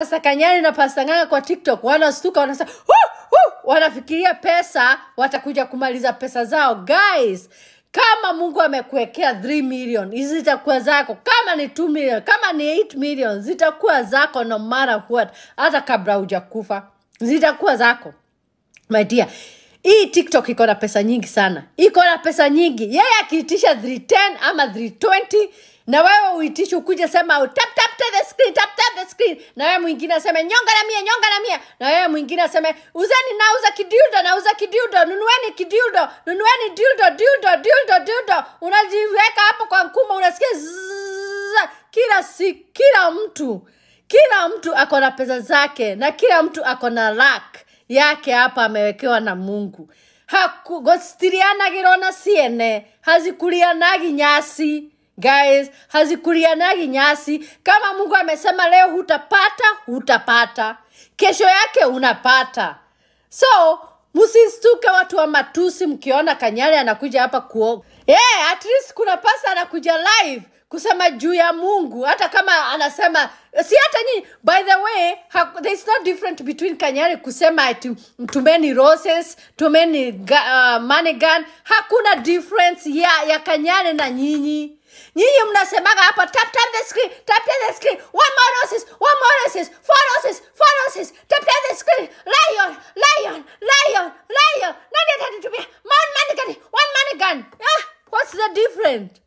Pastor Kanyari na Pastor Ng'ang'a kwa TikTok wanastuka, wanasema wanafikiria pesa watakuja kumaliza pesa zao. Guys, kama Mungu amekuwekea 3 million, hizi zitakuwa zako. Kama ni 2 million, kama ni 8 million, zitakuwa zako no matter what. Hata kabla hujakufa, zitakuwa zako. My dear, hii TikTok iko na pesa nyingi sana, iko na pesa nyingi. Yeye akiitisha 310 ama 320 na wewe uitishe ukuje sema tap tap tap the screen, tap tap the screen, na wewe mwingine aseme nyonga na mia, nyonga na mia, na wewe mwingine aseme uzeni, nauza kidildo, nauza kidildo, nunueni kidildo, nunueni dildo, dildo, dildo, dildo. Unajiweka hapo kwa mkuma, unasikia zzzz, kila si kila mtu ako na pesa zake na kila mtu ako na luck yake hapa amewekewa na Mungu. Gostirianagirwo siene, hazikulianagi nyasi. Guys, hazikulianagi nyasi. Kama Mungu amesema leo hutapata, hutapata. Kesho yake unapata. So, msistuke watu wa matusi mkiona Kanyari anakuja hapa kuoga. Yeah, at least kuna pasa anakuja live kusema juu ya Mungu, hata kama anasema si hata nyinyi. By the way, there is no different between Kanyari kusema ati tumeni roses, tumeni money gun. Hakuna difference ya Kanyari na nyinyi. Nyinyi mnasemaga hapa tap tap the screen, tap tap the screen, one more roses, one more roses, four roses, four roses, tap tap the screen, lion, lion, lion, lion. Nani atanitumia? One money gun, one money gun. Ah, what's the difference?